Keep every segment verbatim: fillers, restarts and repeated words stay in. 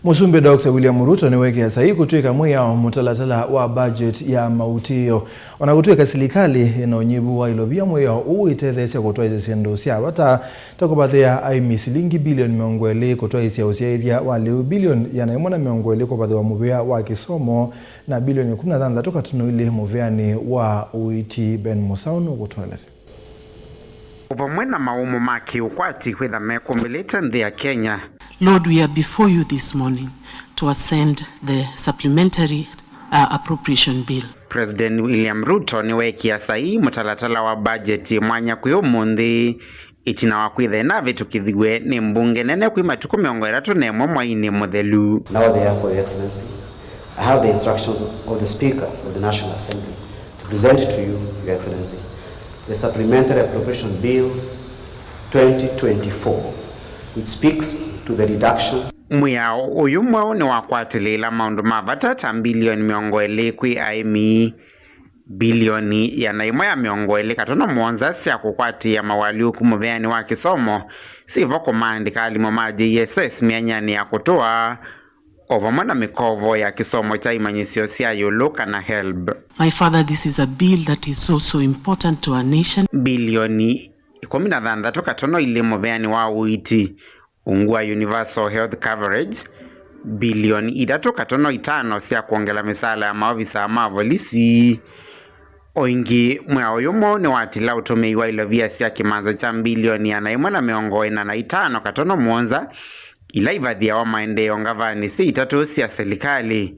Mũsumbĩ Doctor William Ruto nĩweekĩa saii kũtw'ĩka mwĩao mũtalatala wa budget ya mautĩĩo. O na kũtw'ĩka silikalĩ ĩna ũnyivu wa ilovia, mwĩao ũũ ũitetheesya kũtwaĩĩsya syĩndũ sya vata ta kũvathĩa aĩmi silingi bilioni mĩongo ĩlĩ, kũtwaĩĩsya ũsyaĩthya wa lĩu bilioni ĩana ĩmwe na mĩongo ĩlĩ kũvathĩwa mũvĩa wa kĩsomo, na bilioni ĩkũmi na thanthatũ katono ilĩ mũvĩanĩ wa ũiiti. Ben Mũsaũ nũkũtũelesya. O vamwe na maũmũ ma kĩũkwati kwĩtha mekũmbĩlĩte nthĩ ya Kenya. Lord, we are before you this morning to ascend the supplementary, uh, appropriation bill. President William Ruto nĩweekĩa saii mũtalatala wa budget mwanya kwĩ ũmũnthĩ, ĩtina wa kwĩtha ĩnavĩtũkĩthiw'e nĩ mbunge nene kwĩ matukũ mĩongo ĩtatũ na ĩmwe mwainĩ mũthelu. Now therefore, Your Excellency, I have the instructions of the Speaker of the National Assembly to present to you, Your Excellency, the Supplementary Appropriation Bill twenty twenty-four, which speaks to the reduction. Mwĩao ũyũ mweũ nĩwakwatĩlĩĩla maũndũ ma vata ta mbilioni mĩongo ĩlĩ kwĩ aĩmi, mbilioni ĩana ĩmwe ya mĩongo ĩlĩ katono mũonza sya kũkwatĩĩa mawalyũku mũvĩanĩ wa kĩsomo, syĩ vo kũmaandĩka alimũ ma J S S myanyanĩ ya kũtũa, o vamwe na mĩkovo ya kĩsomo kya imanyĩsyo sya ĩũlũ kana helb. My father, this is a bill that is so, so important to our nation. Mbilioni ĩkũmi na thanthatũ katono ilĩ mũvĩanĩ wa ũiiti, ungu wa universal health coverage, mbilioni itatũ katono itano sya kwongela mĩsaala ya maovisa ma volisi. O ĩngĩ, mwĩao ũyũ mweũ nĩwatila ũtũmĩi wa ilovia sya kĩmanza kya mbilioni ĩana ĩmwe na mĩongo ĩna na itano katono mũonza, ila ivathĩawa maendeeo ngavanĩ syĩ itatũ sya silikalĩ.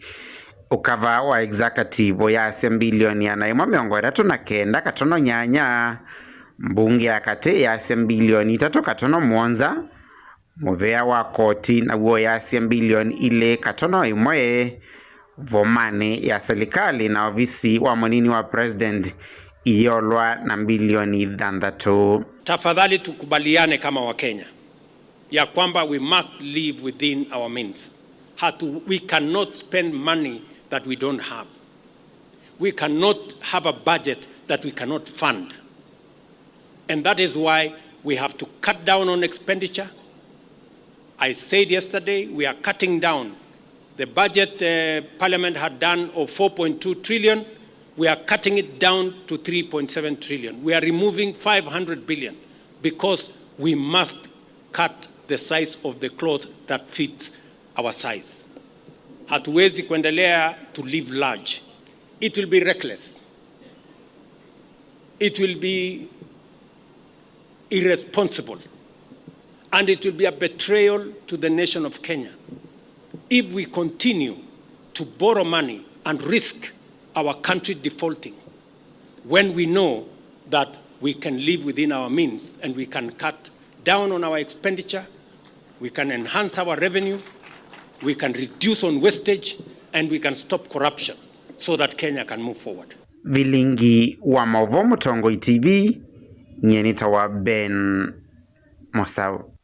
Ũkava wa executive ũyaasya mbilioni ĩana ĩmwe mĩongo ĩtatũ na kenda katono nyanya, mbunge ya katĩ yaasya mbilioni itatũ katono mũonza, mũvĩa wa koti naw'o ũyaasya mbilioni ilĩ katono ĩmwe, vomanĩ ya silikalĩ na ovisi wa mũnini wa president iyolwa na mbilioni thanthatũ. Tafadhali tukubaliane kama Wakenya ya kwamba we must live within our means. Hatu, we cannot spend money that we don't have. We cannot have a budget that we cannot fund. And that is why we have to cut down on expenditure. I said yesterday, we are cutting down the budget, uh, Parliament had done of four point two trillion. We are cutting it down to three point seven trillion. We are removing five hundred billion because we must cut the size of the cloth that fits our size. Hatuwezi kuendelea to live large. It will be reckless. It will be irresponsible. And it will be a betrayal to the nation of Kenya if we continue to borrow money and risk our country defaulting when we know that we can live within our means and we can cut down on our expenditure, we can enhance our revenue, we can reduce on wastage, and we can stop corruption so that Kenya can move forward. Vilingi wa maũvoo Mũtongoi T V, nyie nĩtawa Ben Mũsaũ.